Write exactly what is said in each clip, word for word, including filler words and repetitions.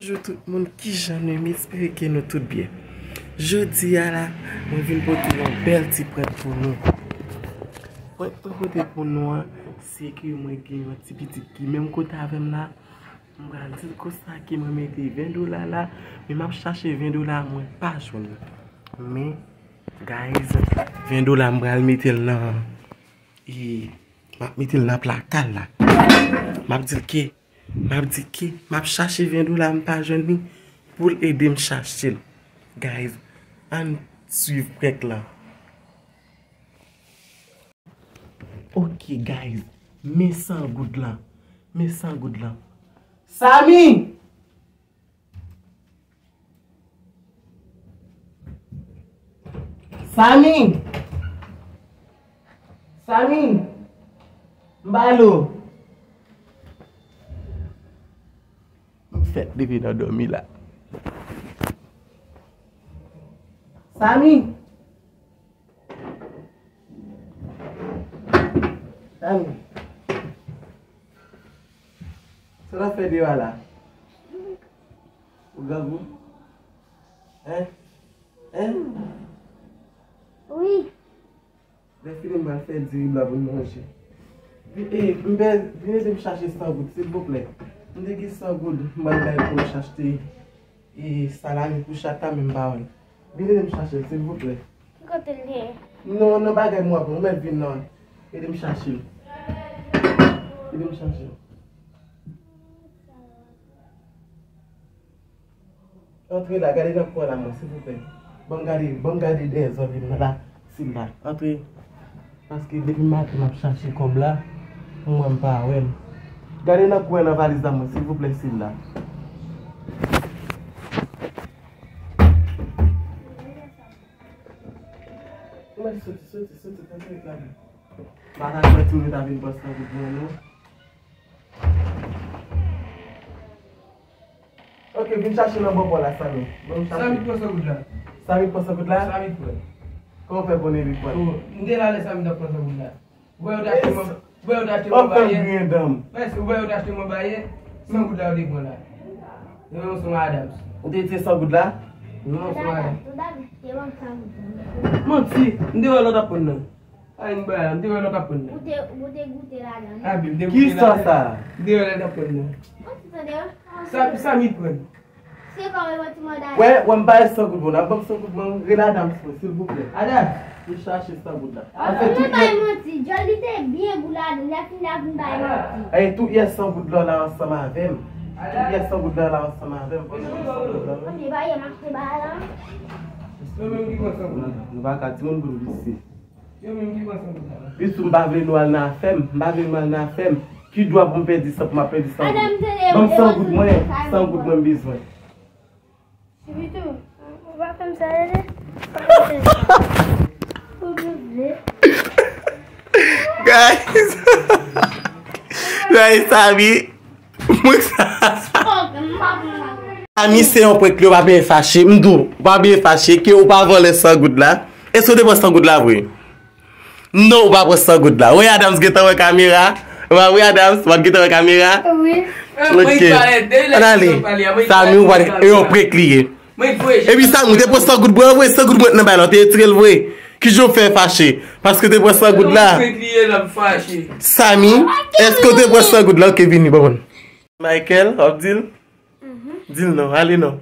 Bonjou tout moun, kijan nou ye? M espere ke nou tout byen. Jodi a la, mwen vin pote yon bèl ti prank pou nou. Prank mwen pote pou nou an, se ke mwen gen yon ti pitit ki menm kote avè m la. M pral di l konsa ke mwen mete ven dola la, men m ap chache ven dola a, mwen pa jwenn li. Men, guys, ven dola m pral mete l nan, e, m ap mete l nan plaka la. M ap di l ke, m ap di ke, m ap chache ven dola m pa jwenn li, pou l ede m chache l. Guys, ann swiv prank lan. Ok, guys, men san goud lan. Men san goud lan. Samy! Samy! Samy! M ba l ou. M fèk leve nan dòmi la. Samy! Samy. Sa w ap fè deyò a la? Ou grangou? Hein? Hein? Wi. Lè fini m pral fè diri blan pou n manje. Vi-, e, m bè, vin ede m chache san goud, silvouplè. M te gen san goud, m pral bay pou m chachte e salami pou chat la, men m pa wè l. Vin ede m chache l, silvouplè. Ki kote l ye? Non, nan bagay mwen, mwen mèt vin nan. Ede m chache l. Ede m chache l. Antre la, gade nan kwen la, mwen, silvouplè. Ban m gade, ban m gade dèyè zòrye m nan la, si l la. Antre. Paske depi maten m ap chache kòb la, mwen m pa wè l. Gade nan kwen nan valiz la mwen, silvouplè, si l la. Ou mèt soti, soti, soti, tanpri, gade. M pa ta kwè timoun yo ta vin pran san goud mwen, non. Ok, vin chache nan bò pa w la, Samy. Ban m chache. Samy pran san goud la. Samy pran san goud la? Samy pran. Kòman w fè konnen li pran? Oh, m te la lè Samy t ap pran san goud la. Ou wè yo t achte mwen, ou wè yo t achte mwen bayè. Mèsi, ou wè yo t achte mwen bayè. San goud la yo te pran la. Yo menm sou Adams. Ou te di san goud la? Yo menm sou Adams. Manti, m te wè lòt ap pran nan. Ay, m bay la, m te wè lòt ap pran nan. Ou te, ou te goute ladan. Abi, m te goute ladan. Kisa sa? M te wè lòt ap pran nan. Sa, Samy pran. Se kòman yon ti manda. Wè, wè, m pa gen san goud mwen, n ap ban m san goud mwen, rele Adams mwen, silvouplè. Adams. Vin chache san goud la. Adams. Mwen bay manti, djòl li te byen gou ladan, lè fini la vin bay manti. Ey, tout yè san goud la la ansanm avè m. Tout yè san goud la la ansanm avè m. Mwen te bay, m achte ba la. Mwen menm ki pran san goud la. Nou pa ka di moun pou nou visye. Yo menm ki pran san goud la. Wi, si m pa vle nou al nan afè m, m pa vle nou al nan afè m. Ki dwa pou m pèdi san, pou m ap pèdi san goud? Ban m san goud mwen, san goud mwen m bezwen. Sibitou, ou pa fè m sa, tande? Guys. Guys, Samy. Mwen sa. Samy, se yon prank li, ou pa byen fache. M di w, ou pa byen fache, ke ou pa vòlè san goud la. Èske w te pran san goud la vre? Non, ou pa pran san goud la. Wi, Adams gentan wè kamera. Ou pa wi, Adams, w ap gentan wè kamera? Wi. Ok. Ann ale. Samy, ou pral, e yon prank li ye. Epi Samy, ou te pran san goud mwen vre, san goud mwen nan bay la, ou te retire l vre. Kijan w fè fache? Paske w te pran san goud la. Samy, èske w te pran san goud la? Ok, vini, bon. Michael, w ap di l? Di l non, ale non.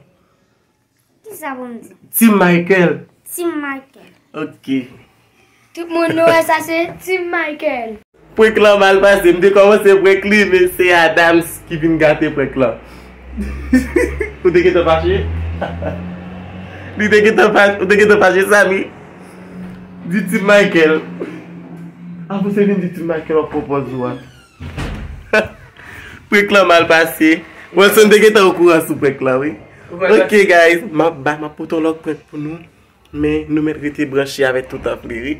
Kisa pou m di? Team Michael. Team Michael. Ok. Tout moun nou wè sa se Team Michael. Prank lan mal pase, m te kòmanse prank li, men se Adams ki vin gate prank lan. Ou te gentan fache? Li te gentan fa-, ou te gentan fache, Samy? Di Team Michael. Avan se vin di Team Michael w ap pran pòz ou a. Prank lan mal pase. Wilson te gentan okouran sou prank lan, wi. Ok, guys, m ap ba, m ap pote yon lòt prank pou nou. Men nou mèt rete branche avèk Toutan Fleri.